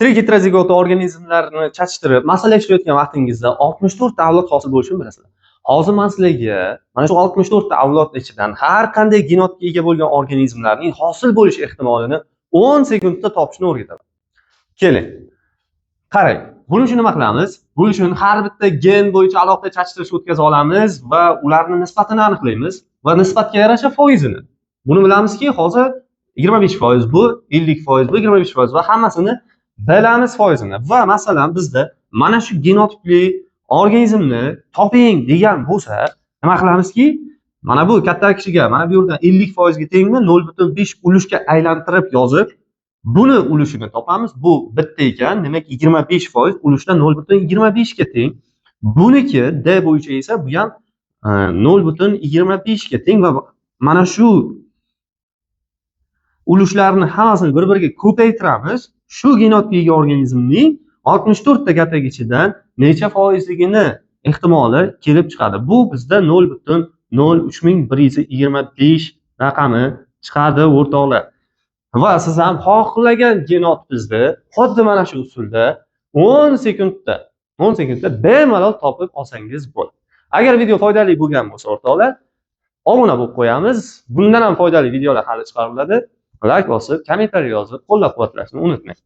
Tirik heterozigota organizmlarni chachtirib, masala ishlayotgan vaqtingizda 64 ta avlod hosil bo'lishini bilasizlar. Hozir man sizlarga mana shu 64 ta avlod ichidan har qanday genotga ega bo'lgan organizmlarning hosil bo'lish ehtimolini 10 sekundda topishni o'rgataman. Keling. Qarang, buning uchun nima qilamiz? Buning uchun har bitta gen bo'yicha alohida chachtirish o'tkazib olamiz va ularni nisbatini aniqlaymiz va nisbatga yarasha foizini. Buni bilamizki, hozir 25% bu, 50% bu, 25% va hammasini bilamiz foizini. Va masalan, bizda mana shu genotipli organizmni toping degan bo'lsa, nima qilamizki, mana bu katta kishiga mana bu yerdan 50% ga tengmi 0.5 ulushga aylantirib yozib, buni ulushini topamiz. Bu bitta ekan, demak 25% ulushdan 0.25 ga teng. Buniki D bo'yicha esa bu ham 0.25 ga teng va mana shu ulushlarni hammasini bir-biriga ko'paytiramiz. Shu genotga ega organizmning 64 ta katak ichidan necha foizligini ehtimoli kelib chiqadi. Bu bizda 0.03125 raqami chiqadi, o'rtoqlar. Va siz ham xohlagan genotipingizni xuddi mana shu usulda 10 sekundda 10 sekundda bemalol topib olsangiz bo'ladi. Agar video foydali bo'lgan bo'lsa, o'rtoqlar, obuna bo'lib qo'yamiz. Bundan ham foydali videolar hali chiqariladi. Like bosib, kommentariy yozib, qo'llab-quvvatlashni unutmang.